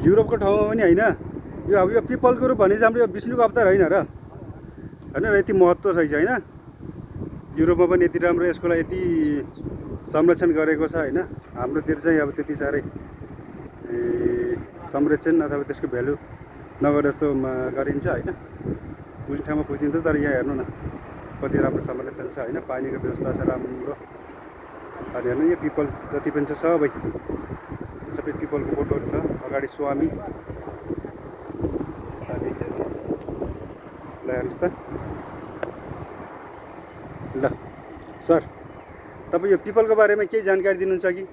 युरोपको ठाउँमा पनि होइन, यो अब यो पिपलको रुख भने चाहिँ हाम्रो यो विष्णुको अवतार होइन र होइन र यति महत्त्व रहेछ होइन। युरोपमा पनि यति राम्रो यसको लागि यति संरक्षण गरेको छ होइन। हाम्रोतिर चाहिँ अब त्यति साह्रै संरक्षण अथवा त्यसको भ्यालु नगरे जस्तो गरिन्छ होइन। पुज्ने ठाउँमा पुजिन्छ, तर यहाँ हेर्नु न कति राम्रो संरक्षण छ होइन। पानीको व्यवस्था छ राम्रो। अनि हेर्नु यो पिपल जति पनि छ सबै पिपलको बोटहरू छ। अगाडि स्वामी ल हेर्नुहोस् त। ल सर, तपाईँ यो पिपलको बारेमा केही जानकारी दिनुहुन्छ कि?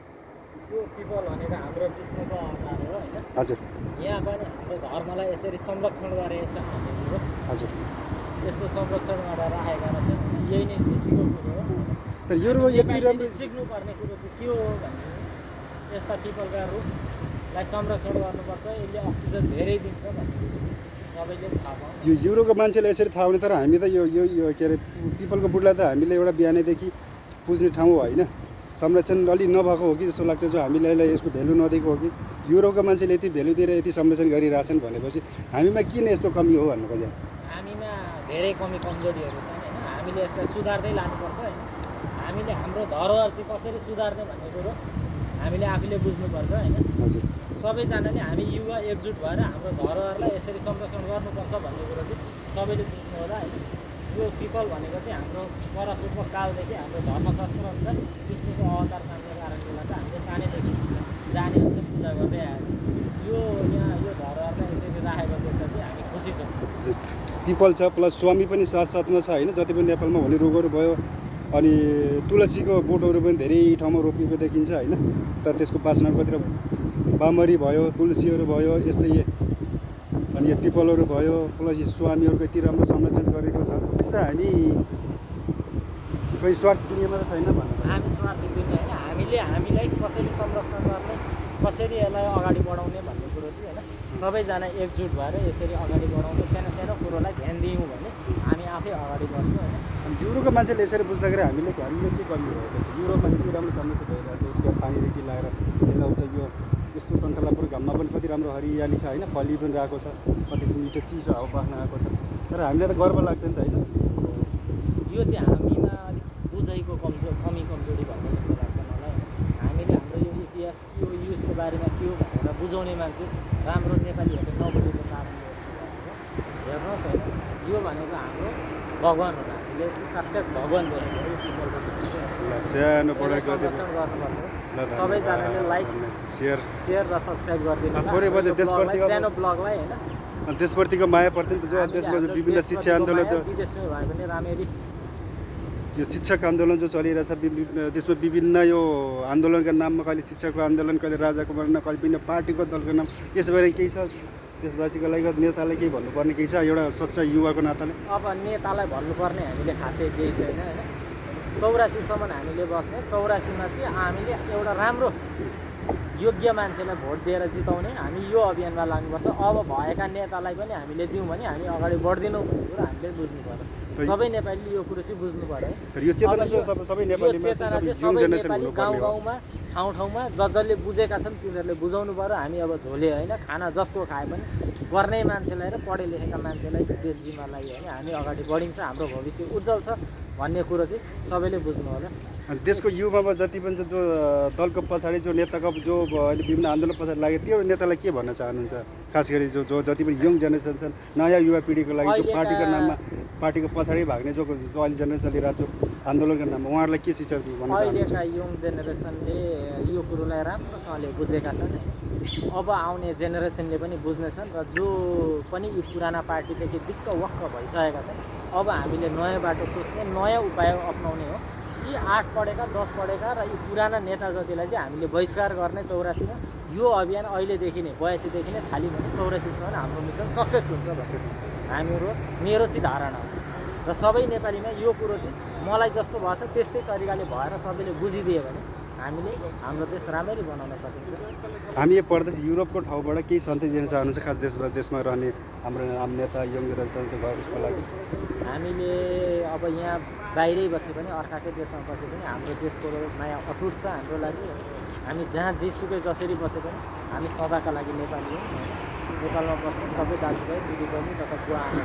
यो पिपल भनेको हाम्रो विष्णुको अवतार हो होइन। हजुर। यहाँ पनि हाम्रो धर्मलाई यसरी संरक्षण गरेको छ हामीले। हजुर। यस्तो संरक्षण गरेर राखेका रहेछन्। यही नै खुसीको कुरो हो। तर यो रुख यति राम्रो सिक्नुपर्ने कुरो चाहिँ के हो भने यस्ता पिपलका रुखलाई संरक्षण गर्नुपर्छ। यसले अक्सिजन धेरै दिन्छ भन्ने सबैले थाहा पाउँछ। यो युरोको मान्छेलाई यसरी थाहा हुने, तर हामी त यो के अरे पिपलको बुढलाई त हामीले एउटा बिहानैदेखि पुज्ने ठाउँ हो होइन। संरक्षण अलि नभएको हो कि जस्तो लाग्छ, जो हामीले यसको भ्यालु नदिएको हो कि। युरोपका मान्छेले यति भ्यालु दिएर यति संरक्षण गरिरहेछन् भनेपछि हामीमा किन यस्तो कमी हो भन्नु खोजेँ। हामीमा धेरै कमी कमजोरीहरू छन् होइन। हामीले यसलाई सुधार्दै लानुपर्छ होइन। हामीले हाम्रो धरोहर चाहिँ कसरी सुधार्ने भन्ने कुरो हामीले आफूले बुझ्नुपर्छ होइन। हजुर। सबैजनाले हामी युवा एकजुट भएर हाम्रो धरोहरलाई यसरी संरक्षण गर्नुपर्छ भन्ने कुरो चाहिँ सबैले बुझ्नु होला होइन। यो पिपल भनेको चाहिँ हाम्रो परपूर्व कालदेखि हाम्रो धर्मशास्त्र अनुसार विष्णुको अवतार मान्ने कारणले गर्दा हामीले सानैदेखि जाने हुन्छ, पूजा गर्दै आएको। यो यहाँ यो धरोहरलाई यसरी राखेको देख्दा चाहिँ हामी खुसी छौँ। पिपल छ प्लस स्वामी पनि साथसाथमा छ होइन। जति पनि नेपालमा हुने रुखहरू भयो, अनि तुलसीको बोटहरू पनि धेरै ठाउँमा रोपिएको देखिन्छ होइन। र त्यसको बासना कतिर बामरी भयो, तुलसीहरू भयो, यस्तै अनि यो पिपलहरू भयो, प्लस यो स्वामीहरूको यति राम्रो संरक्षण गरेको छ। त्यस्तै हामी कोही स्वार्थ दुनियाँमा त छैन भन्नु। हामी स्वार्थी दुनियाँ होइन। हामीले हामीलाई कसरी संरक्षण गर्ने, कसरी यसलाई अगाडि बढाउने भन्ने कुरो चाहिँ होइन सबैजना एकजुट भएर यसरी अगाडि बढाउने सानो सानो कुरोलाई ध्यान दियौँ भने हामी आफै अगाडि बढ्छौँ होइन। अनि युरोपको मान्छेले यसरी बुझ्दाखेरि हामीले के कमी भएको छ? युरोपमा यति राम्रो समस्या भइरहेको छ, यसको पानीदेखि लगाएर यताउता यो यस्तो टन्टलापुर घाममा पनि कति राम्रो हरियाली छ होइन। फली पनि रहेको छ, कति मिठो चिसो हावा बस्न आएको छ। तर हामीलाई त गर्व लाग्छ नि त होइन। यो चाहिँ हामीमा अलिक बुझाइको कमी कमजोरी भएको जस्तो लाग्छ मलाई। हामीले हाम्रो यो इतिहास के हो, यसको बारेमा के हो भनेर बुझाउने मान्छे राम्रो नेपालीहरूले नबुझेको कारणले जस्तो लाग्छ। हेर्नुहोस् होइन, यो भनेको हाम्रो भगवान हो। हामीले चाहिँ साक्षात् भगवान देखेको हो। यो पिपलको सानो संरक्षण गर्नुपर्छ। सबैजनाले लाइक सेयर र सब्सक्राइब गरिदिनु। थोरै बहुत देशप्रति सानो ब्लगलाई होइन देशप्रतिको माया प्रति जो देशमा विभिन्न शिक्षा आन्दोलन विदेशमै भए पनि राम्ररी यो शिक्षक आन्दोलन जो चलिरहेछ, देशमा विभिन्न यो आन्दोलनका नाममा कहिले शिक्षकको आन्दोलन, कहिले राजाको वर्णन, कहिले विभिन्न पार्टीको दलको नाम, यसबारे केही छ देशवासीको लागि? नेतालाई केही भन्नुपर्ने केही छ एउटा सच्चा युवाको नाताले? अब नेतालाई भन्नुपर्ने हामीले खासै केही छैन होइन। 84सम्म हामीले बस्ने, 84मा चाहिँ हामीले एउटा राम्रो योग्य मान्छेलाई भोट दिएर जिताउने हामी यो अभियानमा लाग्नुपर्छ। अब भएका नेतालाई पनि हामीले दिउँ भने हामी अगाडि बढ्दैनौँ भन्ने कुरो हामीले बुझ्नु पर्यो। सबै नेपालीले यो कुरो चाहिँ बुझ्नु पर्यो। यो चेतना चाहिँ सबै नेपालीमा गाउँ गाउँमा ठाउँ ठाउँमा जसले बुझेका छन् तिनीहरूले बुझाउनु पर्यो। हामी अब झोले होइन, खाना जसको खाए पनि गर्ने मान्छेलाई र पढे लेखेका मान्छेलाई चाहिँ देश जिम्मा लागि होइन हामी अगाडि बढिन्छ, हाम्रो भविष्य उज्जवल छ भन्ने कुरो चाहिँ सबैले बुझ्नु होला। अनि देशको युवामा जति पनि जो दलको पछाडि जो नेताको जो अहिले विभिन्न आन्दोलन पछाडि लाग्यो, त्यो नेतालाई के भन्न चाहनुहुन्छ? खास गरी जो जति पनि यङ जेनेरेसन छन्, नयाँ युवा पिँढीको लागि जो पार्टीको नाममा पार्टीको पछाडि भाग्ने जो अहिले जेनेरेसन चलिरहेको जो आन्दोलनको नाममा उहाँहरूलाई के शिक्षा भन्न चाहनुहुन्छ? अहिलेका यङ जेनेरेसनले यो कुरोलाई राम्रोसँगले बुझेका छन्। अब आउने जेनेरेसनले पनि बुझ्नेछन् र जो पनि यी पुराना पार्टीदेखि दिक्क वक्क भइसकेका छन्, अब हामीले नयाँ बाटो सोच्ने, नयाँ उपाय अपनाउने हो। यी 8 पढेका 10 पढेका र यी पुराना नेता जतिलाई चाहिँ हामीले बहिष्कार गर्ने 84मा यो अभियान अहिलेदेखि नै 82देखि नै थाल्यो भने 84सम्म हाम्रो मिसन सक्सेस हुन्छ भन्ने मेरो चाहिँ धारणा हो। र सबै नेपालीमा यो कुरो चाहिँ मलाई जस्तो भएछ त्यस्तै तरिकाले भएर सबैले बुझिदियो भने हामीले हाम्रो देश राम्ररी बनाउन सकिन्छ। हामी यो प्रदेश युरोपको ठाउँबाट केही सन्देश दिन चाहनुहुन्छ खास देशमा रहने हाम्रो आम नेता यङ जेनेरेसनको उसको लागि? हामीले अब यहाँ बाहिरै बसे पनि अर्काकै देशमा बसे पनि हाम्रो देशको माया अटुट छ हाम्रो लागि। हामी जहाँ जेसुकै जसरी बसे पनि हामी सदाका लागि नेपाली हौँ। नेपालमा बस्ने सबै दाजुभाइ दिदीबहिनी तथा बुवा आमा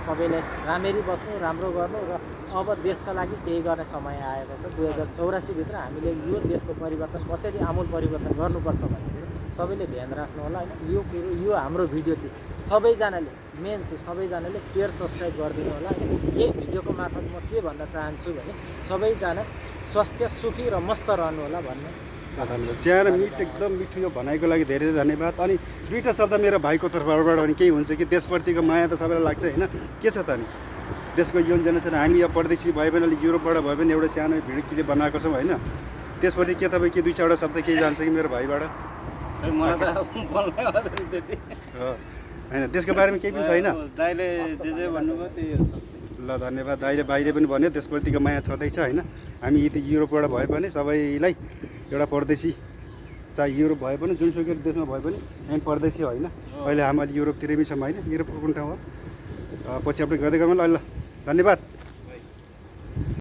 सबैलाई राम्ररी बस्नु, राम्रो गर्नु र अब देशका लागि केही गर्ने समय आएको छ। 2084 भित्र हामीले यो देशको परिवर्तन कसरी आमूल परिवर्तन गर्नुपर्छ भन्ने कुरो सबैले ध्यान राख्नु होला होइन। यो कुरो यो हाम्रो भिडियो चाहिँ सबैजनाले मेन चाहिँ सबैजनाले सेयर सब्सक्राइब गरिदिनु होला होइन। यही भिडियोको मार्फत म के भन्न चाहन्छु भने सबैजना स्वास्थ्य सुखी र मस्त रहनु होला भन्ने धन्यवाद। सानो एकदम मिठो यो भनाइको लागि धेरै धेरै धन्यवाद। अनि दुईवटा शब्द मेरो भाइको तर्फबाट भने केही हुन्छ कि देशप्रतिको माया त सबैलाई लाग्छ होइन, के छ त नि देशको यङ जेनेरेसन हामी यहाँ परदेशी भयो भने अलिक युरोपबाट भयो भने एउटा सानो भिडियो क्लिप बनाएको छौँ होइन, त्यसप्रति के तपाईँ के दुई चारवटा शब्द केही जान्छ कि मेरो भाइबाट? मलाई त बोल्नै आउँदैन त्यति होइन त्यसको बारेमा केही पनि छैन। दाइले जे भन्नुभयो त्यही हो। ल धन्यवाद। दाइले बाहिर पनि भन्यो देशप्रतिको माया छँदैछ होइन। हामी यति युरोपबाट भए पनि सबैलाई एउटा परदेशी चाहे युरोप भए पनि जुनसुकै देशमा भए पनि हामी परदेशी होइन। अहिले हामी अहिले युरोपतिरै पनि छौँ होइन। युरोपको कुन ठाउँ हो पछि अपडेट गर्दै गरौँ ल। धन्यवाद।